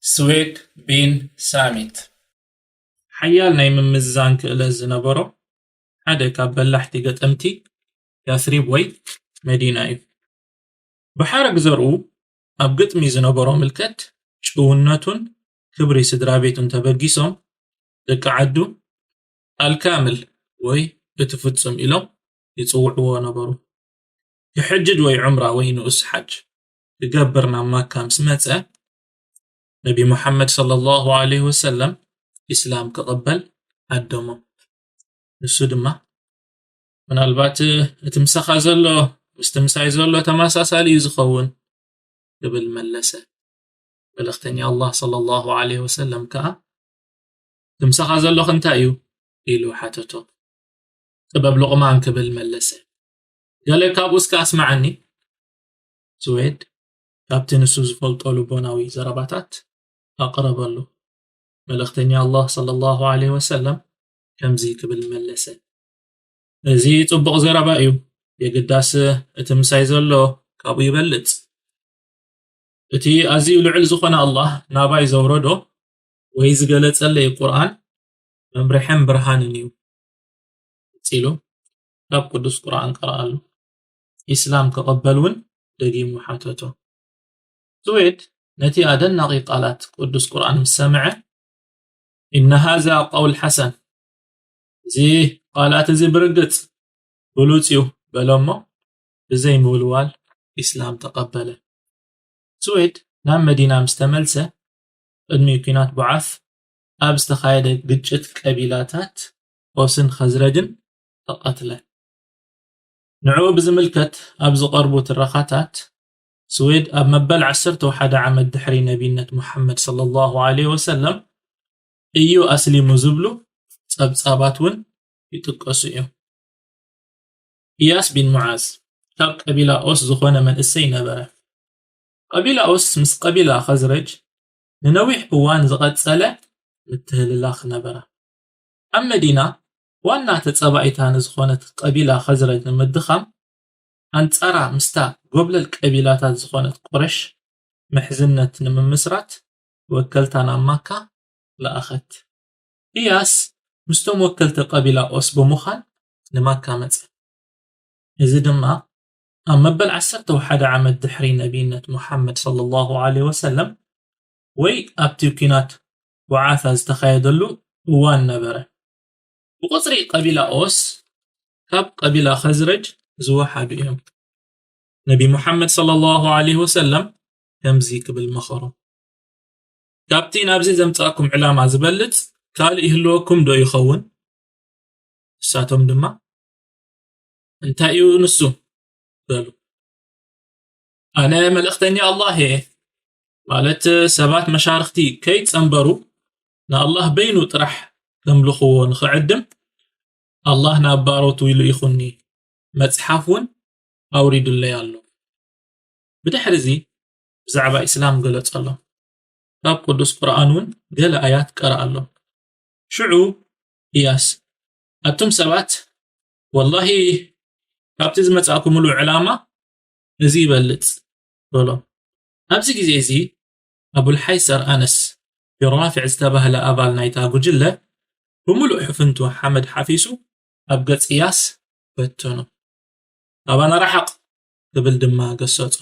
ስዌድ ቢን ሳሚት ሓያል ናይ ምምዝዛን ክእለት ዝነበሮ ሓደ ካብ በላሕቲ ገጠምቲ ያስሪብ ወይ መዲና እዩ። ብሓረግ ዘርኡ ኣብ ግጥሚ ዝነበሮ ምልከት ጭውነቱን ክብሪ ስድራ ቤቱን ተበጊሶም ደቂ ዓዱ ኣልካምል ወይ እቲ ፍጹም ኢሎም ይጽውዕዎ ነበሩ። ክሕጅጅ ወይ ዑምራ ወይ ንኡስ ሓጅ ክገብር ናብ ማካ ምስ መጸ ነቢ ሙሓመድ ሰለላሁ ዐለይሂ ወሰለም ኢስላም ክቕበል ዓደሞ። ንሱ ድማ ምናልባት እቲ ምሳኻ ዘሎ ምስቲ ምሳይ ዘሎ ተመሳሳሊ እዩ ዝኸውን ክብል መለሰ። መልእኽተኛ ኣላህ ሰለላሁ ዐለይሂ ወሰለም ከኣ እቲ ምሳኻ ዘሎ እንታይ እዩ ኢሉ ሓተቶ። ጥበብ ሉቕማን ክብል መለሰ። ገለ ካብኡ እስከ ኣስማዓኒ። ስዌድ ካብቲ ንሱ ዝፈልጦ ልቦናዊ ዘረባታት ኣቕረበሉ። መልእኽተኛ ኣላህ ሰለላሁ ዐለይሂ ወሰለም ከምዚ ክብል መለሰ። እዚ ጽቡቕ ዘረባ እዩ። የግዳስ እቲ ምሳይ ዘሎ ካብኡ ይበልጽ። እቲ ኣዝዩ ልዑል ዝኾነ ኣላህ ናባይ ዘውረዶ ወይ ዝገለጸለይ ቁርኣን መምርሕን ብርሃንን እዩ። ቀጺሉ ካብ ቅዱስ ቁርኣን ቀርኣሉ። ኢስላም ክቕበል እውን ደጊሙ ሓተቶ። ስዌድ ነቲ ኣደናቒ ቃላት ቅዱስ ቁርኣን ምስ ሰምዐ፣ "ኢነ ሃዛ ቀውል ሓሰን፣ እዚ ቃላት እዚ ብርግጽ ብሉጽ እዩ" በሎ እሞ ብዘይ ምውልዋል ኢስላም ተቐበለ። ስዌድ ናብ መዲና ምስ ተመልሰ፣ ቅድሚ ኲናት ቡዓስ ኣብ ዝተኻየደ ግጭት ቀቢላታት ኦስን ኸዝረጅን ተቐትለ። ንዕኡ ብዝምልከት ኣብ ዝቐርቡ ትረኻታት፣ ስዌድ ኣብ መበል ዓሰርተ ሓደ ዓመት ድሕሪ ነቢነት ሙሓመድ ሰለላሁ ዐለይሂ ወሰለም እዩ ኣስሊሙ ዝብሉ ጸብጻባት እውን ይጥቀሱ እዮም። ኢያስ ቢን ሙዓዝ ካብ ቀቢላ ኦስ ዝኾነ መንእሰይ ነበረ። ቀቢላ ኦስ ምስ ቀቢላ ኸዝረጅ ንነዊሕ እዋን ዝቐጸለ ምትህልላኽ ነበራ። ኣብ መዲና ዋና ተጸባኢታ ንዝኾነት ቀቢላ ኸዝረጅ ንምድኻም፣ ኣንጻራ ምስታ ጎብለል ቀቢላታት ዝኾነት ቁረሽ ምሕዝነት ንምምስራት ወከልታ ናብ ማካ ለኣኸት። ኢያስ ምስቶም ወከልቲ ቀቢላ ኦስ ብምዃን ንማካ መጸ። እዚ ድማ ኣብ መበል ዓሰርተ ሓደ ዓመት ድሕሪ ነቢይነት ሙሓመድ ሰለላሁ ዐለይሂ ወሰለም ወይ ኣብቲ ኲናት ቡዓሳ ዝተኻየደሉ እዋን ነበረ። ብቑጽሪ ቀቢላ ኦስ ካብ ቀቢላ ኸዝረጅ ዝወሓዱ እዮም። ነቢ ሙሓመድ ሰለላሁ ዐለይሂ ወሰለም ከምዚ ክብል መኸሮም፣ "ካብቲ ናብዚ ዘምጻእኩም ዕላማ ዝበልጽ ካልእ ይህልወኩም ዶ ይኸውን?" ንሳቶም ድማ፣ "እንታይ እዩ ንሱ?" በሉ። "ኣነ መልእኽተኛ ኣላህ እየ፣ ማለት ሰባት መሻርኽቲ ከይጸንበሩ ንኣላህ በይኑ ጥራሕ ከምልኽዎ ንኽዕድም ኣላህ ናብ ባሮቱ ይልኢኹኒ፣ መጽሓፍ እውን ኣውሪዱለይ ኣሎ።" ብድሕሪ እዚ ብዛዕባ ኢስላም ገለጸሎም። ካብ ቅዱስ ቁርኣን እውን ገለ ኣያት ቀረኣሎም። ሽዑ ኢያስ፣ "ኣቱም ሰባት፣ ወላሂ ካብቲ ዝመጻእኩምሉ ዕላማ እዚ ይበልጽ" በሎም። ኣብዚ ግዜ እዚ ኣቡልሓይሰር ኣነስ ቢን ራፊዕ ዝተባህለ ኣባል ናይታ ጉጅለ ብምሉእ ሕፍንቱ ሓመድ ሓፊሱ ኣብ ገጽ ኢያስ በተኖ። "ካባና ርሓቕ" ክብል ድማ ገሰጾ።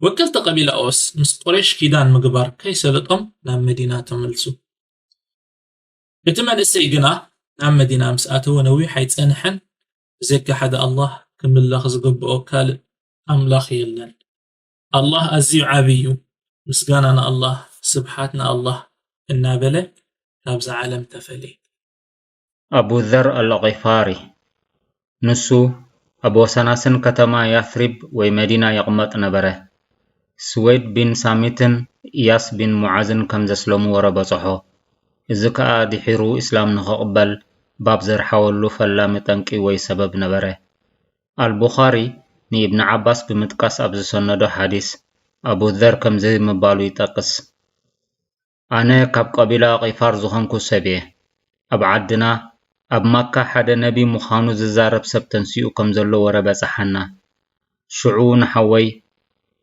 ወከልቲ ቀቢላ ኦስ ምስ ቁረይሽ ኪዳን ምግባር ከይሰለጦም ናብ መዲና ተመልሱ። እቲ መንእሰይ ግና ናብ መዲና ምስ ኣተወ ነዊሕ ኣይጸንሐን፣ ብዘይካ ሓደ ኣላህ ክምለኽ ዝግብኦ ካልእ ኣምላኽ የለን። ኣላህ ኣዝዩ ዓቢ እዩ። ምስጋና ንኣላህ፣ ስብሓት ንኣላህ እናበለ ካብዛ ዓለም ተፈልየ። ኣቡ ዘር ኣልጊፋሪ። ንሱ ኣብ ወሰናስን ከተማ ያስሪብ ወይ መዲና ይቕመጥ ነበረ። ስወይድ ቢን ሳሚትን ኢያስ ቢን ሙዓዝን ከም ዘስለሙ ወረ በጽሖ። እዚ ከኣ ድሒሩ ኢስላም ንኽቕበል ባብ ዘርሓወሉ ፈላሚ ጠንቂ ወይ ሰበብ ነበረ። ኣልቡኻሪ ንኢብን ዓባስ ብምጥቃስ ኣብ ዝሰነዶ ሓዲስ፣ ኣቡ ዘር ከምዚ ምባሉ ይጠቅስ፣ ኣነ ካብ ቀቢላ ቂፋር ዝኾንኩ ሰብ እየ። ኣብ ዓድና፣ ኣብ ማካ ሓደ ነቢ ምዃኑ ዝዛረብ ሰብ ተንሲኡ ከም ዘሎ ወረ በጽሓና። ሽዑ ንሓወይ፣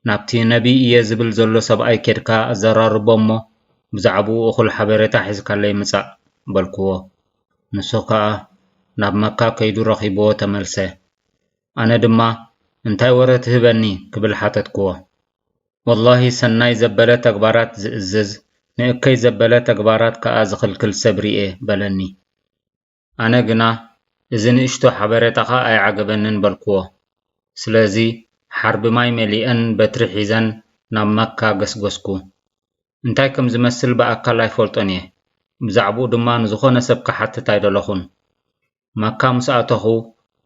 ናብቲ ነቢ እየ ዝብል ዘሎ ሰብኣይ ኬድካ ኣዘራርቦ እሞ ብዛዕባኡ እኹል ሓበሬታ ሒዝካለይ ምጻእ በልክዎ። ንሱ ከኣ ናብ መካ ከይዱ ረኺብዎ ተመልሰ። ኣነ ድማ እንታይ ወረ ትህበኒ ክብል ሓተትክዎ። ወላሂ ሰናይ ዘበለ ተግባራት ዝእዝዝ ንእከይ ዘበለ ተግባራት ከኣ ዝኽልክል ሰብ ሪኤ በለኒ። ኣነ ግና እዚ ንእሽቶ ሓበሬታኻ ኣይዓገበንን በልክዎ። ስለዚ ሓርቢ ማይ መሊአን በትሪ ሒዘን ናብ መካ ገስገስኩ። እንታይ ከም ዝመስል ብኣካል ኣይፈልጦን እየ። ብዛዕባኡ ድማ ንዝኾነ ሰብ ክሓትት ኣይደለኹን። መካ ምስ ኣተኹ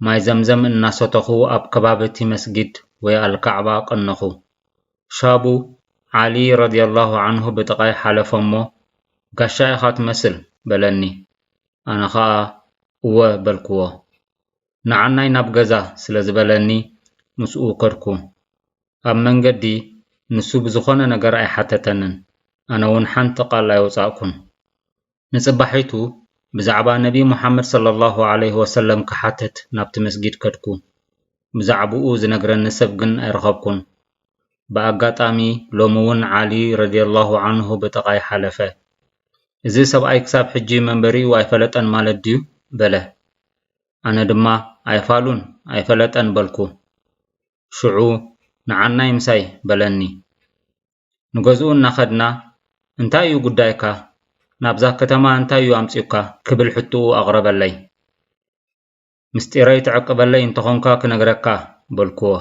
ማይ ዘምዘም እናሰተኹ ኣብ ከባቢ እቲ መስጊድ ወይ ኣልካዕባ ቀነኹ። ሻቡ ዓሊ ረዲየላሁ ዓንሁ ብጥቓይ ሓለፈ እሞ ጋሻ ኢኻ ትመስል በለኒ። ኣነ ኸኣ እወ በልክዎ። ንዓናይ ናብ ገዛ ስለ ዝበለኒ ምስኡ ከድኩ። ኣብ መንገዲ ንሱ ብዝኾነ ነገር ኣይሓተተንን፣ ኣነ እውን ሓንቲ ቃል ኣይወጻእኩን። ንጽባሒቱ ብዛዕባ ነቢ ሙሓመድ ሰለላሁ ዓለይሂ ወሰለም ክሓትት ናብቲ መስጊድ ከድኩ። ብዛዕባኡ ዝነግረኒ ሰብ ግን ኣይረኸብኩን። ብኣጋጣሚ ሎሚ እውን ዓሊ ረዲየላሁ ዓንሁ ብጥቓይ ሓለፈ። እዚ ሰብኣይ ክሳብ ሕጂ መንበሪኡ ኣይፈለጠን ማለት ድዩ? በለ። ኣነ ድማ ኣይፋሉን ኣይፈለጠን በልኩ። ሽዑ ንዓናይ ምሳይ በለኒ። ንገዝኡ እናኸድና እንታይ እዩ ጉዳይካ? ናብዛ ከተማ እንታይ እዩ ኣምጺኡካ? ክብል ሕቶኡ ኣቕረበለይ። ምስጢረይ ትዕቅበለይ እንተኾንካ ክነግረካ በልክዎ።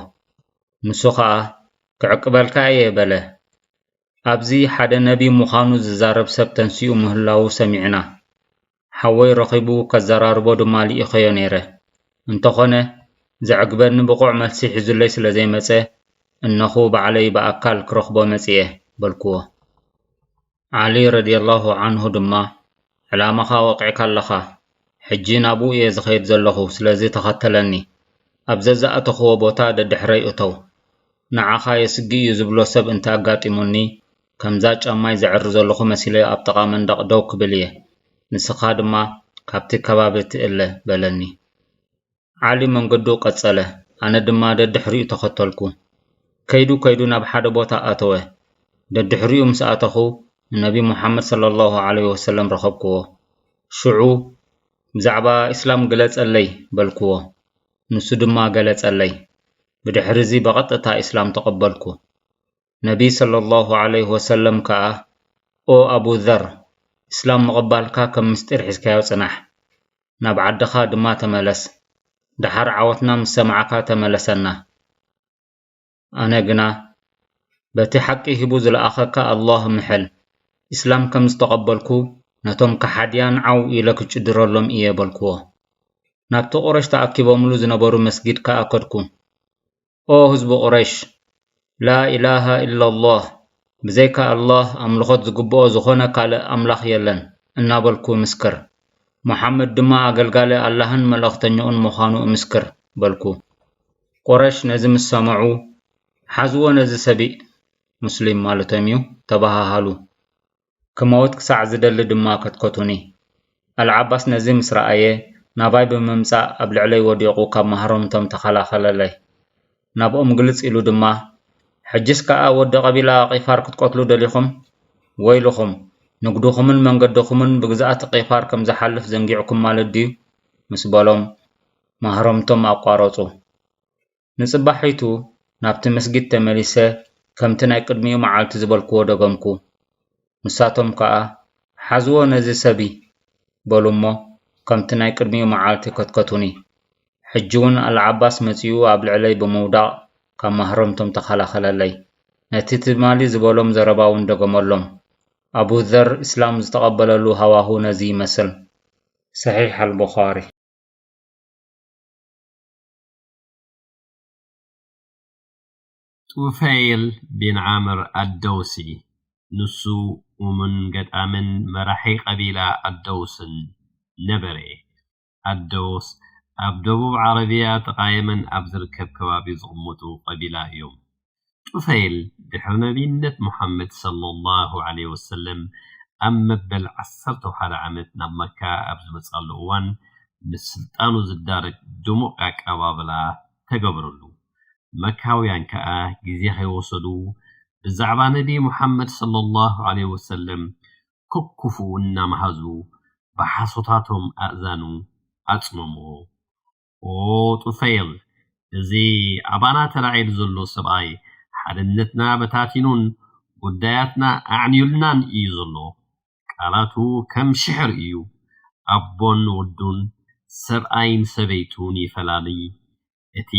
ንሱ ኸኣ ክዕቅበልካ እየ በለ። ኣብዚ ሓደ ነቢ ምዃኑ ዝዛረብ ሰብ ተንሲኡ ምህላዉ ሰሚዕና። ሓወይ ረኺቡ ከዘራርቦ ድማ ልኢኸዮ ነይረ። እንተኾነ ዘዕግበኒ ብቑዕ መልሲ ሒዙለይ ስለ ዘይመጸ እነኹ ባዕለይ ብኣካል ክረኽቦ መጺኤ በልክዎ። ዓሊ ረዲየላሁ ዓንሁ ድማ ዕላማኻ ወቒዕካ ኣለኻ፣ ሕጂ ናብኡ እየ ዝኸይድ ዘለኹ፣ ስለዚ ተኸተለኒ። ኣብ ዘዝኣተኽዎ ቦታ ደድሕረይ እተው። ንዓኻ የስግእ እዩ ዝብሎ ሰብ እንተ ኣጋጢሙኒ፣ ከምዛ ጫማይ ዘዕሪ ዘለኹ መሲለ ኣብ ጥቓ መንደቕ ደው ክብል እየ። ንስኻ ድማ ካብቲ ከባቢ ትእለ በለኒ። ዓሊ መንገዱ ቀጸለ፣ ኣነ ድማ ደድሕሪኡ ተኸተልኩ። ከይዱ ከይዱ ናብ ሓደ ቦታ ኣተወ። ደድሕሪኡ ምስ ኣተኹ ንነቢ ሙሓመድ ሰለላሁ ዓለይሂ ወሰለም ረኸብክዎ። ሽዑ ብዛዕባ ኢስላም ግለጸለይ በልክዎ። ንሱ ድማ ገለጸለይ። ብድሕሪ እዚ ብቐጥታ ኢስላም ተቐበልኩ። ነቢ ሰለላሁ ዓለይሂ ወሰለም ከኣ ኦ ኣቡ ዘር፣ እስላም ምቕባልካ ከም ምስጢር ሒዝካዮ ጽናሕ። ናብ ዓድኻ ድማ ተመለስ። ደሓር ዓወትና ምስ ሰማዕካ ተመለሰና። ኣነ ግና በቲ ሓቂ ሂቡ ዝለኣኸካ ኣላህ ምሐል፣ እስላም ከም ዝተቐበልኩ ነቶም ከሓድያን ዓው ኢለ ክጭድረሎም እየ በልክዎ። ናብቲ ቁረሽ ተኣኪቦምሉ ዝነበሩ መስጊድ ከኣ ከድኩ። ኦ ህዝቢ ቁረይሽ፣ ላኢላሃ ኢላላህ፣ ብዘይካ ኣላህ ኣምልኾት ዝግብኦ ዝኾነ ካልእ ኣምላኽ የለን እናበልኩ እምስክር። ሙሓመድ ድማ ኣገልጋሊ ኣላህን መልእኽተኛኡን ምዃኑ እምስክር በልኩ። ቁረሽ ነዚ ምስ ሰምዑ፣ ሓዝዎ ነዚ ሰብእ፣ ሙስሊም ማለቶም እዩ፣ ተበሃሃሉ። ክመውት ክሳዕ ዝደሊ ድማ ከትከቱኒ። ኣልዓባስ ነዚ ምስ ረኣየ፣ ናባይ ብምምጻእ ኣብ ልዕለይ ወዲቑ ካብ ማህረምቶም ተኸላኸለለይ። ናብኦም ግልጽ ኢሉ ድማ፣ ሕጅስ ከኣ ወዲ ቀቢላ ቂፋር ክትቀትሉ ደሊኹም? ወይልኹም፣ ንግድኹምን መንገድኹምን ብግዝኣት ቂፋር ከም ዝሓልፍ ዘንጊዕኩም ማለት ድዩ? ምስ በሎም፣ ማህረምቶም ኣቋረጹ። ንጽባሒቱ ናብቲ መስጊድ ተመሊሰ ከምቲ ናይ ቅድሚኡ መዓልቲ ዝበልክዎ ደገምኩ። ንሳቶም ከኣ፣ ሓዝዎ ነዚ ሰብይ፣ በሉ እሞ ከምቲ ናይ ቅድሚኡ መዓልቲ ከትከቱኒ። ሕጂ እውን ኣልዓባስ መጺኡ ኣብ ልዕለይ ብምውዳቕ ካብ ማህረምቶም ተኸላኸለለይ። ነቲ ትማሊ ዝበሎም ዘረባ እውን ደገመሎም። ኣቡ ዘር እስላም ዝተቐበለሉ ሃዋሁ ነዚ ይመስል። ሰሒሕ ኣልቡኻሪ። ጡፈይል ቢን ዓምር ኣደውሲ፣ ንሱ እሙን ገጣምን መራሒ ቀቢላ ኣደውስን ነበረ። ኣደውስ ኣብ ደቡብ ዓረብያ ጥቓ የመን ኣብ ዝርከብ ከባቢ ዝቕመጡ ቀቢላ እዮም። ጡፈይል ድሕሪ ነቢይነት ሙሓመድ ሰለላሁ ዐለይሂ ወሰለም ኣብ መበል ዓሰርተ ሓደ ዓመት ናብ መካ ኣብ ዝመጽኣሉ እዋን፣ ምስ ስልጣኑ ዝዳረግ ድሙቕ ኣቀባብላ ተገብረሉ። መካውያን ከኣ ግዜ ከይወሰዱ ብዛዕባ ነቢ ሙሓመድ ሰለላሁ ዐለይሂ ወሰለም ከኩፍኡ እናመሃዙ ብሓሶታቶም ኣእዛኑ ኣጽመምዎ። ኦ ጡፈይል፣ እዚ ኣባና ተላዒሉ ዘሎ ሰብኣይ ሓድነትና በታቲኑን ጉዳያትና ኣዕንዩልናን እዩ ዘሎ። ቃላቱ ከም ሽሕር እዩ። ኣቦን ወዱን፣ ሰብኣይን ሰበይቱን ይፈላሊ። እቲ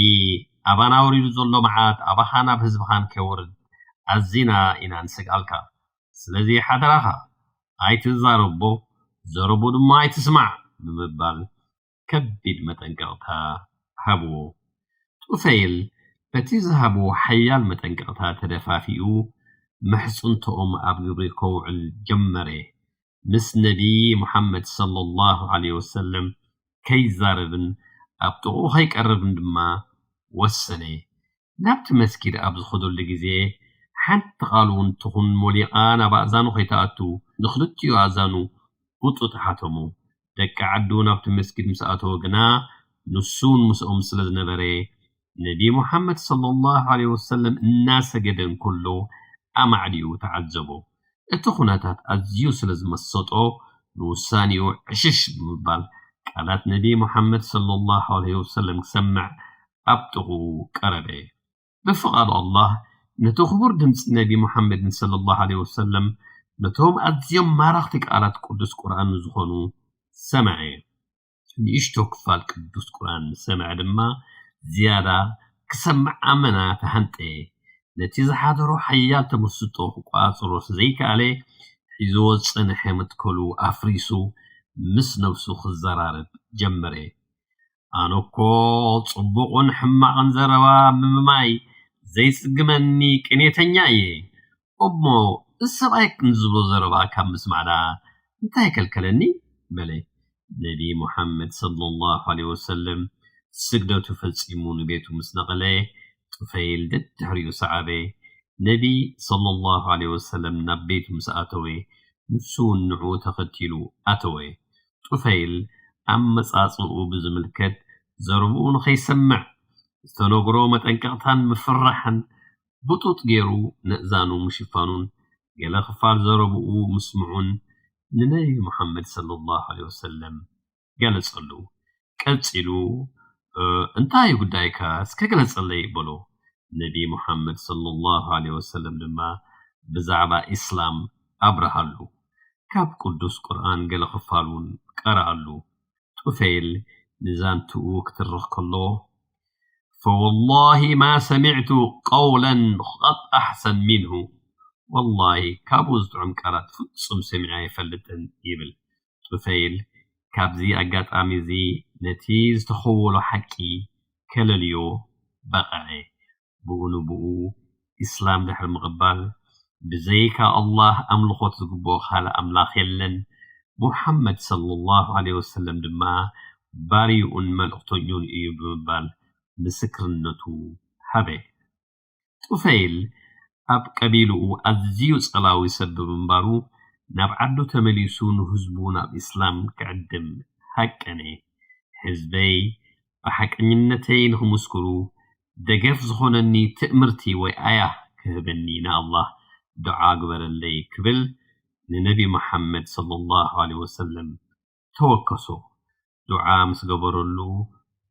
ኣባና ወሪዱ ዘሎ መዓት ኣባኻን ኣብ ህዝብኻን ከይወርድ ኣዚና ኢና ንሰግኣልካ። ስለዚ ሓደራኻ ኣይትዛረቦ፣ ዘረቡ ድማ ኣይትስማዕ ብምባል ከቢድ መጠንቀቕታ ሃብዎ። ጡፈይል በቲ ዝሃብዎ ሓያል መጠንቀቕታ ተደፋፊኡ፣ መሕጽንቶኦም ኣብ ግብሪ ከውዕል ጀመረ። ምስ ነቢ ሙሓመድ ሰለላሁ ዐለይሂ ወሰለም ከይዛረብን ኣብ ጥቕኡ ከይቀርብን ድማ ወሰነ። ናብቲ መስጊድ ኣብ ዝኸደሉ ግዜ፣ ሓንቲ ቃል እውን ትኹን ሞሊቓ ናብ ኣእዛኑ ከይትኣቱ፣ ንኽልቲኡ ኣእዛኑ ብጡጥ ሓተሙ። ደቂ ዓዱ ናብቲ መስጊድ ምስ ኣተወ ግና፣ ንሱ እውን ምስኦም ስለ ዝነበረ፣ ነቢ ሙሓመድ ሰለላሁ ዐለይሂ ወሰለም እናሰገደ እንከሎ ኣማዕዲኡ ተዓዘቦ። እቲ ኩነታት ኣዝዩ ስለ ዝመሰጦ፣ ንውሳኔኡ ዕሽሽ ብምባል፣ ቃላት ነቢ ሙሓመድ ሰለላሁ ዐለይሂ ወሰለም ክሰምዕ ኣብ ጥቕኡ ቀረበ። ብፍቓድ ኣላህ፣ ነቲ ክቡር ድምጺ ነቢ ሙሓመድን ሰለላሁ ዐለይሂ ወሰለም፣ ነቶም ኣዝዮም ማራኽቲ ቃላት ቅዱስ ቁርኣን ዝኾኑ ሰምዐ። ንእሽቶ ክፋል ቅዱስ ቁርኣን ምስ ሰምዐ ድማ፣ ዝያዳ ክሰምዕ ኣመና ተሃንጠየ። ነቲ ዝሓደሮ ሓያል ተመስጦ ክቆጻጸሮ ዘይከኣለ፣ ሒዝዎ ዝጸንሐ መትከሉ ኣፍሪሱ፣ ምስ ነብሱ ክዘራረብ ጀመረ። ኣነ እኮ ጽቡቕን ሕማቕን ዘረባ ምምማይ ዘይጽግመኒ ቅኔተኛ እየ። እሞ እዚ ሰብኣይ ንዝብሎ ዘረባ ካብ ምስማዕ ደኣ እንታይ ከልከለኒ? በለ። ነቢ ሙሓመድ ሰለላሁ ዐለይሂ ወሰለም ስግደቱ ፈጺሙ ንቤቱ ምስ ነቐለ፣ ጡፈይል ደድሕሪኡ ሰዓበ። ነቢ ሰለላሁ ዐለይሂ ወሰለም ናብ ቤቱ ምስ ኣተወ፣ ንሱ እውን ንዕኡ ተኸቲሉ ኣተወ። ጡፈይል ኣመጻጽኡ ብዝምልከት ዘረብኡ ንኸይሰምዕ ዝተነግሮ መጠንቀቕታን ምፍርራሕን ብጡጥ ገይሩ ነእዛኑ ምሽፋኑን ገለ ክፋል ዘረብኡ ምስምዑን ንነቢ ሙሓመድ ሰለላሁ ዐለይሂ ወሰለም ገለጸሉ። ቀጺሉ፣ "እ፣ እንታይ እዩ ጉዳይካ? እስከ ግለጸለይ" በሎ። ነቢ ሙሓመድ ሰለላሁ ዐለይሂ ወሰለም ድማ ብዛዕባ ኢስላም ኣብርሃሉ። ካብ ቅዱስ ቁርኣን ገለ ክፋል እውን ቀረኣሉ። ጡፈይል ንዛንትኡ ክትርኽ ከሎ፣ "ፈወላሂ ማ ሰሚዕቱ ቀውለን ቐጥ ኣሕሰን ሚንሁ፣ ወላሂ ካብኡ ዝጥዑም ቃላት ፍጹም ሰሚዐ ኣይፈልጥን" ይብል። ጡፈይል ካብዚ ኣጋጣሚ እዚ ነቲ ዝተኸወሎ ሓቂ ከለልዮ በቐዐ። ብኡ ንብኡ ኢስላም ድሕሪ ምቕባል፣ ብዘይካ ኣላህ ኣምልኾት ዝግብኦ ካልእ ኣምላኽ የለን፣ ሙሓመድ ሰለላሁ ዐለይሂ ወሰለም ድማ ባርይኡን መልእኽተኛኡን እዩ ብምባል ምስክርነቱ ሃበ። ጡፈይል ኣብ ቀቢልኡ ኣዝዩ ጸላዊ ሰብ ብምንባሩ፣ ናብ ዓዱ ተመሊሱ ንህዝቡ ናብ ኢስላም ክዕድም ሃቀነ። "ህዝበይ ብሓቀኝነተይ ንኽምስክሩ ደገፍ ዝኾነኒ ትእምርቲ ወይ ኣያ ክህበኒ ንኣላህ ዱዓ ግበረለይ" ክብል ንነቢ መሓመድ ሰለላሁ ዐለይሂ ወሰለም ተወከሶ። ዱዓ ምስ ገበረሉ፣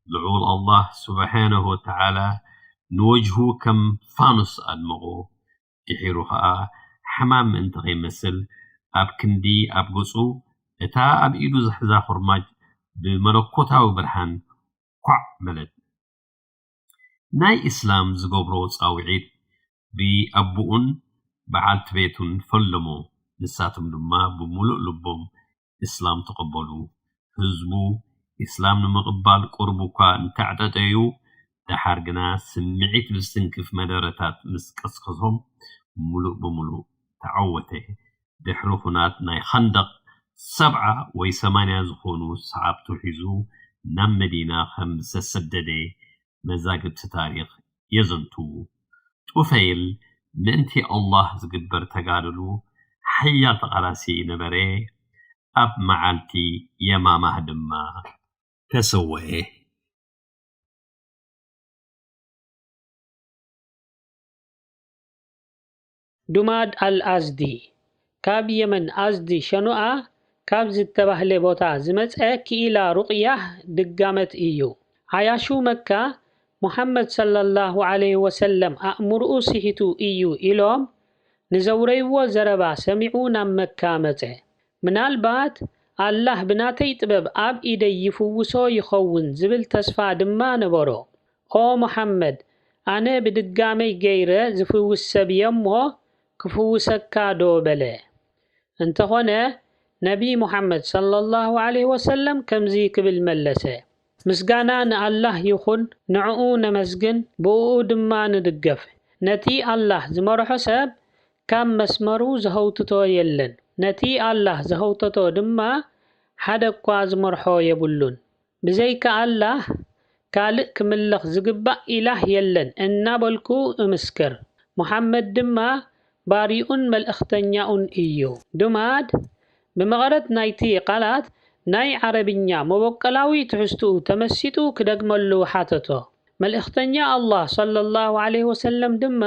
ልዑል ኣላህ ስብሓነሁ ወተዓላ ንወጅሁ ከም ፋኑስ ኣድመቖ። ድሒሩ ኸኣ፣ ሕማም ምእንቲ ኸይመስል፣ ኣብ ክንዲ ኣብ ገጹ፣ እታ ኣብ ኢዱ ዝሕዛ ኹርማጅ ብመለኮታዊ ብርሃን ኳዕ በለት። ናይ እስላም ዝገብሮ ጻውዒት ብኣቦኡን በዓልቲ ቤቱን ፈለሞ። ንሳቶም ድማ ብምሉእ ልቦም እስላም ተቐበሉ። ህዝቡ እስላም ንምቕባል ቁሩብ እኳ እንተዕጠጠዩ፣ ደሓር ግና ስምዒት ብዝትንክፍ መደረታት ምስ ቀስቀሶም፣ ምሉእ ብምሉእ ተዓወተ። ድሕሪ ኹናት ናይ ኸንደቕ፣ ሰብዓ ወይ ሰማንያ ዝኾኑ ሰዓብቱ ሒዙ ናብ መዲና ከም ዝተሰደደ መዛግብቲ ታሪኽ የዘንትዉ። ጡፈይል ምእንቲ ኣላህ ዝግበር ተጋድሉ ሓያል ተቓላሲ ነበረ። ኣብ መዓልቲ የማማህ ድማ ተሰወኤ። ዱማድ ኣልኣዝዲ፣ ካብ የመን ኣዝዲ ሸኑኣ ካብ ዝተባህለ ቦታ ዝመጸ ክኢላ ሩቕያህ ድጋመት እዩ። ዓያሹ መካ፣ ሙሓመድ ሰለላሁ ዐለይሂ ወሰለም ኣእምርኡ ስሒቱ እዩ ኢሎም ንዘውረይዎ ዘረባ ሰሚዑ ናብ መካ መጸ። ምናልባት ኣላህ ብናተይ ጥበብ ኣብ ኢደይ ይፍውሶ ይኸውን ዝብል ተስፋ ድማ ነበሮ። ኦ ሙሓመድ፣ ኣነ ብድጋመይ ገይረ ዝፍውስ ሰብ እየ እሞ ክፍውሰካ ዶ በለ። እንተኾነ ነቢ ሙሓመድ ሰለላሁ ዐለይሂ ወሰለም ከምዚ ክብል መለሰ፣ ምስጋና ንኣላህ ይኹን፣ ንዕኡ ነመስግን፣ ብእኡ ድማ ንድገፍ። ነቲ ኣላህ ዝመርሖ ሰብ ካብ መስመሩ ዘሀውትቶ የለን። ነቲ ኣላህ ዘሀውተቶ ድማ ሓደ እኳ ዝመርሖ የብሉን። ብዘይካ ኣላህ ካልእ ክምለኽ ዝግባእ ኢላህ የለን እናበልኩ እምስክር። ሙሓመድ ድማ ባሪኡን መልእኽተኛኡን እዩ። ዱማድ ብመቐረት ናይቲ ቃላት ናይ ዓረብኛ መበቆላዊ ትሕዝትኡ ተመሲጡ ክደግመሉ ሓተቶ። መልእኽተኛ ኣላህ ሰለላሁ ዐለይሂ ወሰለም ድማ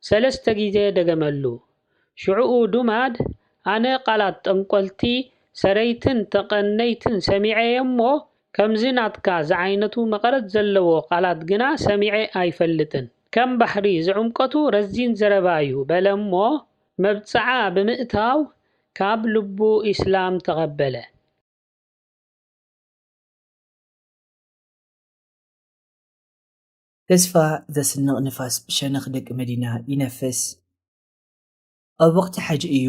ሰለስተ ግዜ ደገመሉ። ሽዑኡ ዱማድ፣ ኣነ ቃላት ጠንቆልቲ፣ ሰረይትን ተቐነይትን ሰሚዐ እየ እሞ፣ ከምዚ ናትካ ዝዓይነቱ መቐረት ዘለዎ ቃላት ግና ሰሚዐ ኣይፈልጥን። ከም ባሕሪ ዝዕምቀቱ ረዚን ዘረባ እዩ በለ እሞ፣ መብጽዓ ብምእታው ካብ ልቡ ኢስላም ተቐበለ። ተስፋ ዘስንቕ ንፋስ ብሸነኽ ደቂ መዲና ይነፍስ። ኣብ ወቕቲ ሓጅ እዩ።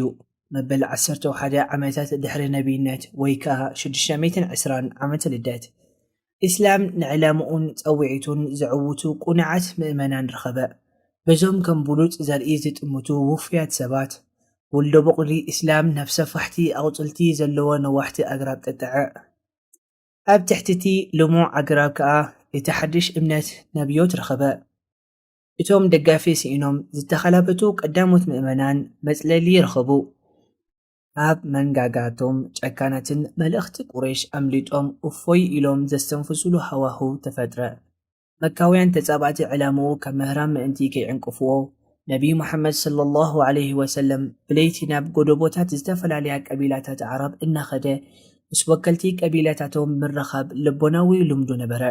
መበል ዓሰርተ ሓደ ዓመታት ድሕሪ ነቢይነት፣ ወይ ከኣ ሽዱሽተ ሚእትን ዕስራን ዓመተ ልደት፣ ኢስላም ንዕላምኡን ጸውዒቱን ዘዕውቱ ቁኑዓት ምእመናን ረኸበ። በዞም ከም ብሉጽ ዘርኢ ዝጥምቱ ውፉያት ሰባት፣ ውልዶ በቑሊ ኢስላም ናብ ሰፋሕቲ ኣቑጽልቲ ዘለዎ ነዋሕቲ ኣግራብ ጠጠዐ። ኣብ ትሕቲ እቲ ልሙዕ ኣግራብ ከኣ እቲ ሓድሽ እምነት ነብዮት ረኸበ። እቶም ደጋፊ ስኢኖም ዝተኸላበቱ ቀዳሞት ምእመናን መጽለሊ ረኸቡ። ኣብ መንጋጋቶም ጨካናትን መልእኽቲ ቁረይሽ ኣምሊጦም እፎይ ኢሎም ዘስተንፍሱሉ ሃዋህው ተፈጥረ። መካውያን ተጻባእቲ ዕላምኡ ካብ ምህራም ምእንቲ ከይዕንቅፍዎ፣ ነቢ ሙሓመድ ሰለላሁ ዐለይሂ ወሰለም ብለይቲ ናብ ጎደቦታት ዝተፈላለያ ቀቢላታት ኣዕራብ እናኸደ ምስ ወከልቲ ቀቢላታቶም ምርኻብ ልቦናዊ ልምዱ ነበረ።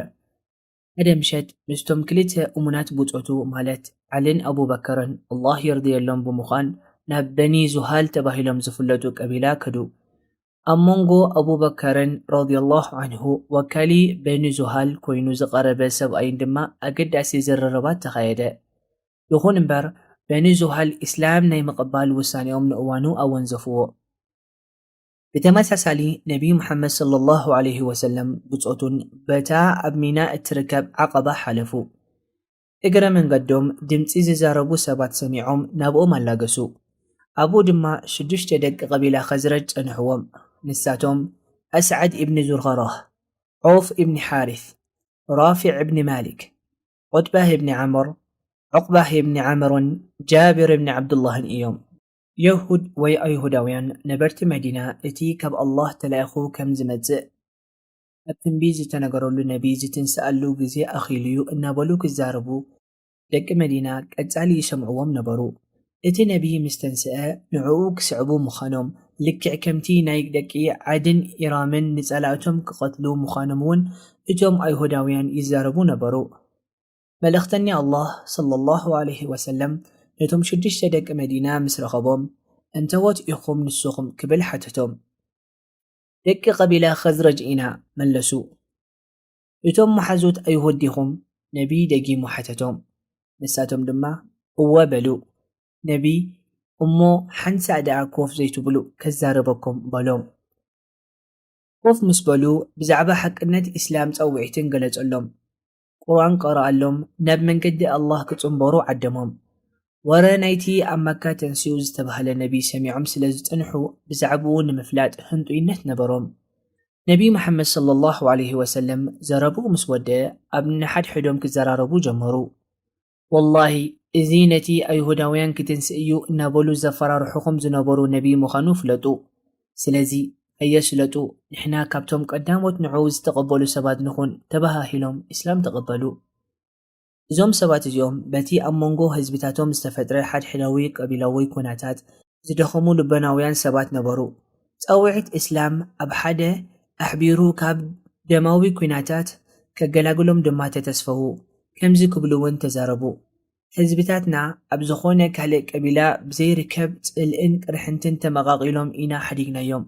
ሓደ ምሸት ምስቶም ክልተ እሙናት ብጾቱ ማለት ዓልን ኣቡበከርን ኣላህ የርድየሎም ብምዃን ናብ በኒ ዙሃል ተባሂሎም ዝፍለጡ ቀቢላ ከዱ። ኣብ መንጎ ኣቡበከርን ረዲየላሁ ዐንሁ ወካሊ በኒ ዙሃል ኮይኑ ዝቐረበ ሰብኣይን ድማ ኣገዳሲ ዝርርባት ተኻየደ። ይኹን እምበር በኒ ዙሃል ኢስላም ናይ ምቕባል ውሳኔኦም ንእዋኑ ኣወንዘፍዎ። ብተመሳሳሊ ነቢ ሙሓመድ ሰለላሁ ዐለይሂ ወሰለም ብጾቱን በታ ኣብ ሚና እትርከብ ዓቐባ ሓለፉ። እግረ መንገዶም ድምጺ ዝዛረቡ ሰባት ሰሚዖም ናብኦም ኣላገሱ። ኣብኡ ድማ ሽዱሽተ ደቂ ቀቢላ ኸዝረጅ ጸንሕዎም። ንሳቶም ኣስዓድ ኢብኒ ዙርኸራህ፣ ዖፍ ኢብኒ ሓሪስ፣ ራፊዕ ኢብኒ ማሊክ፣ ዑትባህ ኢብኒ ዓምር፣ ዑቕባህ ኢብኒ ዓምርን ጃቢር ኢብኒ ዓብዱላህን እዮም። የሁድ ወይ ኣይሁዳውያን ነበርቲ መዲና እቲ ካብ ኣላህ ተላኢኹ ከም ዝመጽእ ኣብ ትንቢት ዝተነገረሉ ነቢ ዝትንስኣሉ ግዜ ኣኺሉ'ዩ እናበሉ ክዛረቡ ደቂ መዲና ቀጻሊ ይሰምዕዎም ነበሩ። እቲ ነቢ ምስ ተንስአ ንዕኡ ክስዕቡ ምዃኖም ልክዕ ከምቲ ናይ ደቂ ዓድን ኢራምን ንጸላእቶም ክቐትሉ ምዃኖም እውን እቶም ኣይሁዳውያን ይዛረቡ ነበሩ። መልእኽተኛ ኣላህ ሰለላሁ ዐለይሂ ወሰለም ነቶም ሽዱሽተ ደቂ መዲና ምስ ረኸቦም፣ "እንተዎት ኢኹም ንስኹም?" ክብል ሓተቶም። "ደቂ ቀቢላ ኸዝረጅ ኢና" መለሱ። "እቶም መሓዙት ኣይሁድ ዲኹም?" ነቢ ደጊሙ ሓተቶም። ንሳቶም ድማ "እወ" በሉ። ነቢ "እሞ ሓንሳእ ደኣ ኮፍ ዘይትብሉ ከዛርበኩም?" በሎም። ኮፍ ምስ በሉ ብዛዕባ ሓቅነት ኢስላም ጸውዒትን ገለጸሎም። ቁርኣን ቀረኣሎም፣ ናብ መንገዲ ኣላህ ክጽንበሩ ዓደሞም። ወረ ናይቲ ኣብ መካ ተንሲኡ ዝተባህለ ነቢ ሰሚዖም ስለ ዝጸንሑ ብዛዕባኡ ንምፍላጥ ህንጡይነት ነበሮም። ነቢ መሓመድ ሰለላሁ ዐለይሂ ወሰለም ዘረብኡ ምስ ወደአ ኣብ ንሓድሕዶም ክዘራረቡ ጀመሩ። "ወላሂ እዚ ነቲ ኣይሁዳውያን ክትንስእ እዩ" እናበሉ ዘፈራርሑኹም ዝነበሩ ነቢ ምዃኑ ፍለጡ። ስለዚ ኣየስለጡ፣ ንሕና ካብቶም ቀዳሞት ንዕኡ ዝተቐበሉ ሰባት ንኹን ተባሃሂሎም ኢስላም ተቐበሉ። እዞም ሰባት እዚኦም በቲ ኣብ መንጎ ህዝብታቶም ዝተፈጥረ ሓድሕዳዊ ቀቢላዊ ኩናታት ዝደኸሙ ልቦናውያን ሰባት ነበሩ። ጻውዒት እስላም ኣብ ሓደ ኣሕቢሩ ካብ ደማዊ ኩናታት ከገላግሎም ድማ ተተስፈዉ። ከምዚ ክብሉ እውን ተዛረቡ። ህዝብታትና ኣብ ዝኾነ ካልእ ቀቢላ ብዘይርከብ ጽልእን ቅርሕንትን ተመቓቒሎም ኢና ሓዲግናዮም።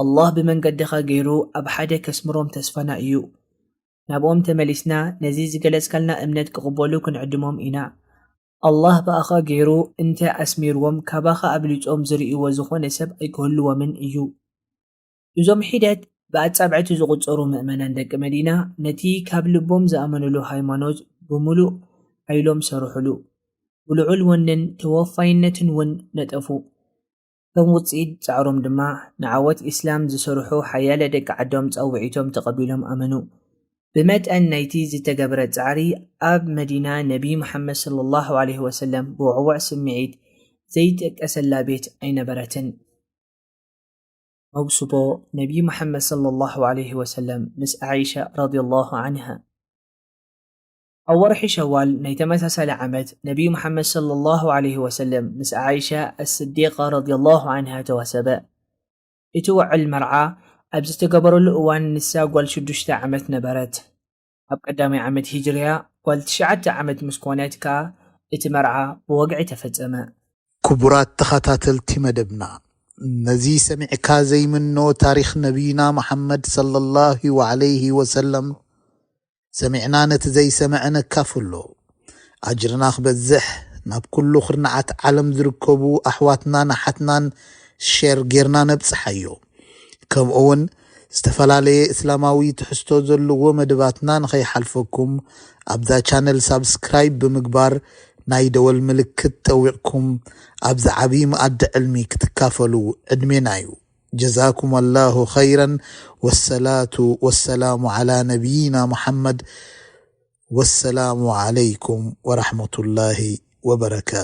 ኣላህ ብመንገድኻ ገይሩ ኣብ ሓደ ከስምሮም ተስፋና እዩ። ናብኦም ተመሊስና ነዚ ዝገለጽካልና እምነት ክቕበሉ ክንዕድሞም ኢና። ኣላህ ብኣኻ ገይሩ እንተ ኣስሚርዎም ካባኻ ኣብሊጾም ዝርእይዎ ዝኾነ ሰብ ኣይክህልዎምን እዩ። እዞም ሒደት ብኣጻብዕቲ ዝቑጸሩ ምእመናን ደቂ መዲና ነቲ ካብ ልቦም ዝኣመኑሉ ሃይማኖት ብምሉእ ሓይሎም ሰርሑሉ። ብልዑል ወንን ተወፋይነትን እውን ነጠፉ። ከም ውጽኢት ጻዕሮም ድማ ንዓወት ኢስላም ዝሰርሑ ሓያለ ደቂ ዓዶም ጸውዒቶም ተቐቢሎም ኣመኑ። ብመጠን ናይቲ ዝተገብረ ጻዕሪ ኣብ መዲና ነቢ መሓመድ ሰለላሁ ዐለይሂ ወሰለም ብውዕውዕ ስምዒት ዘይጥቀሰላ ቤት ኣይነበረትን። መጉስቦ ነቢ መሓመድ ሰለላሁ ዐለይሂ ወሰለም ምስ ዓኢሻ ረዲየላሁ ዐንሃ። ኣብ ወርሒ ሸዋል ናይ ተመሳሳሊ ዓመት ነቢ መሓመድ ሰለላሁ ዐለይሂ ወሰለም ምስ ዓኢሻ ኣስዲቃ ረዲየላሁ ዐንሃ ተዋሰበ። እቲ ውዕል መርዓ ኣብ ዝተገበረሉ እዋን ንሳ ጓል ሽዱሽተ ዓመት ነበረት። ኣብ ቀዳማይ ዓመት ሂጅርያ ጓል ትሽዓተ ዓመት ምስ ኮነት ከኣ እቲ መርዓ ብወግዒ ተፈጸመ። ክቡራት ተኸታተልቲ መደብና፣ ነዚ ሰሚዕካ ዘይምኖ ታሪኽ ነቢይና መሓመድ ሰለላሁ ዐለይሂ ወሰለም ሰሚዕና ነቲ ዘይሰምዐ ነካፍሎ። ኣጅርና ክበዝሕ፣ ናብ ኩሉ ኩርናዓት ዓለም ዝርከቡ ኣሕዋትናን ኣሓትናን ሼር ጌርና ነብጽሓዮ። ከምኡ እውን ዝተፈላለየ እስላማዊ ትሕዝቶ ዘለዎ መደባትና ንኸይሓልፈኩም ኣብዛ ቻነል ሳብስክራይብ ብምግባር ናይ ደወል ምልክት ጠዊቕኩም ኣብዚ ዓብዪ መኣዲ ዕልሚ ክትካፈሉ ዕድሜና እዩ። جزاكم الله خيرا والصلاة والسلام على نبينا محمد والسلام عليكم ورحمة الله وبركاته.